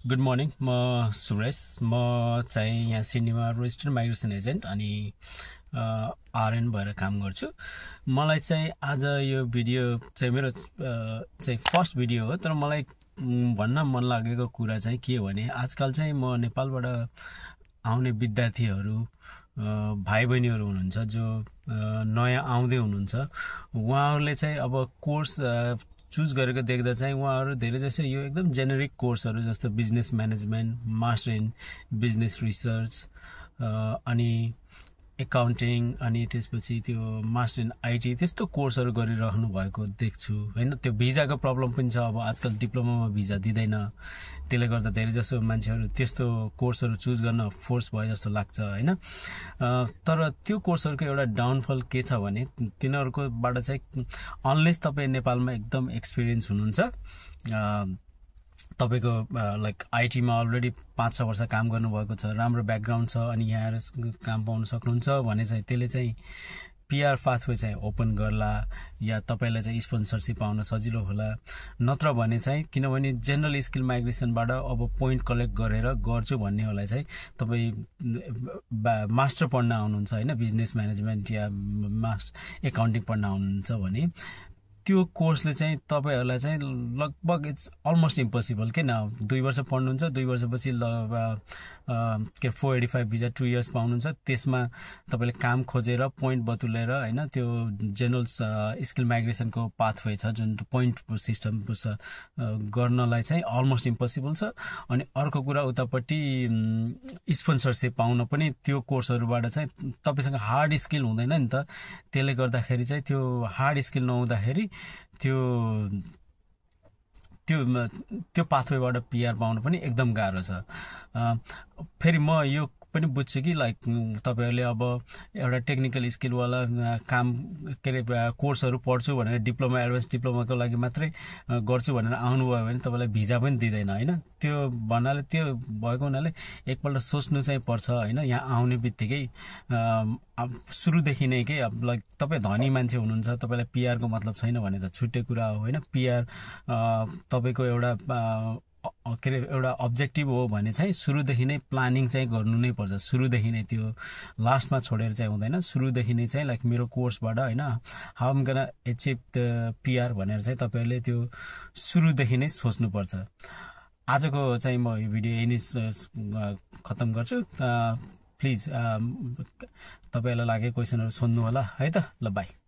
Good morning म सुरेश म चाहिँ यहाँ सिडनीमा रेजिस्टर्ड माइग्रेसन एजेन्ट अनि आरएन भएर काम गर्छु। मलाई चाहिँ आज यो भिडियो चाहिँ मेरो चाहिँ फर्स्ट भिडियो हो, तर मलाई भन्न मन लागेको कुरा चाहिँ के हो भने आजकल चाहिँ म नेपालबाट आउने विद्यार्थीहरू भाइ बहिनीहरू हुनुहुन्छ जो नयाँ आउँदै हुनुहुन्छ। उहाँहरूले चाहिँ अब कोर्स चुज गरेको देख्दा चाहिँ उहाँहरू धेरै जसो यो एकदम जेनेरिक कोर्सहरू जस्तो business management, master in business research अनि एकाउन्टिङ अनि त्यसपछि त्यो मास्टर इन आइटी त्यस्तो कोर्सहरू गरिरहनु भएको देख्छु हैन। त्यो भिजाको प्रब्लम पनि छ, अब आजकल डिप्लोमामा भिजा दिँदैन, त्यसले गर्दा धेरै जसो मान्छेहरू त्यस्तो कोर्सहरू चुज गर्न फोर्स भए जस्तो लाग्छ हैन। तर त्यो कोर्सहरूको एउटा डाउनफल के छ भने तिनीहरूकोबाट चाहिँ अनलेस तपाईँ नेपालमा एकदम एक्सपिरियन्स हुनुहुन्छ, तपाईको लाइक आइटीमा अलरेडी 5-6 वर्ष काम गर्नुभएको छ, राम्रो ब्याकग्राउन्ड छ अनि यहाँ आएर काम पाउन सक्नुहुन्छ भने चाहिँ त्यसले चाहिँ पीआर पाथवे चाहिँ ओपन गर्ला या तपाईलाई चाहिँ स्पोन्सरशिप पाउन सजिलो होला। नत्र भने चाहिँ किनभने जेनरल स्किल माइग्रेसनबाट अब पोइन्ट कलेक्ट गरेर गर्छु भन्नेहरूलाई चाहिँ तपाईँ मास्टर पढ्न आउनुहुन्छ हैन, बिजनेस म्यानेजमेन्ट या एकाउन्टिङ पढ्न आउनुहुन्छ भने त्यो कोर्सले चाहिँ तपाईहरुलाई चाहिँ लगभग इट्स अलमोस्ट इम्पोसिबल किन 2 वर्ष पढ्नुहुन्छ, 2 वर्षपछि के 485 भिजा 2 इयर्स पाउनुहुन्छ, त्यसमा तपाईले काम खोजेर पोइन्ट बटुलेर हैन त्यो जेनरल स्किल माइग्रेसनको पाथवे छ जुन पोइन्ट सिस्टम गर्नलाई चाहिँ अलमोस्ट इम्पोसिबल छ। अनि अर्को कुरा उतापट्टि स्पोन्सरशिप पाउन पनि त्यो कोर्सहरुबाट चाहिँ तपाईसँग हार्ड स्किल हुँदैन नि त, त्यसले गर्दाखेरि चाहिँ त्यो हार्ड स्किल नहुँदाखेरि त्यो पाथवेबाट पीआर पाउन पनि एकदम गाह्रो छ। फेरि म यो पनि बुझ्छु कि लाइक तपाईहरुले अब एउटा टेक्निकल स्किल वाला काम के रे कोर्सहरु पढ्छु भनेर डिप्लोमा एडभान्स डिप्लोमाको लागि मात्रै गर्छु भनेर आउनुभयो भने तपाईलाई भिजा पनि दिदैन हैन। त्यो भन्नाले त्यो भएको हुनाले एकपल्ट सोच्नु चाहिँ पर्छ हैन। यहाँ आउने बित्तिकै सुरुदेखि नै के अब लाइक तपाई धनी मान्छे हुनुहुन्छ, तपाईलाई पीआर को मतलब छैन भने त छुट्टै कुरा हो हैन। पीआर तपाईको एउटा के रे एउटा अब्जेक्टिभ हो भने चाहिँ सुरुदेखि नै प्लानिङ चाहिँ गर्नु नै पर्छ। सुरुदेखि नै त्यो लास्टमा छोडेर चाहिँ हुँदैन। सुरुदेखि नै चाहिँ लाइक मेरो कोर्सबाट हैन how am gonna achieve the PR भनेर चाहिँ तपाईहरुले त्यो सुरुदेखि नै सोच्नु पर्छ। आजको चाहिँ म यो भिडियो यही नै खत्म गर्छु। प्लिज तपाईहरुलाई लागेको क्वेशनहरु सोध्नु होला है त। ल बाइ।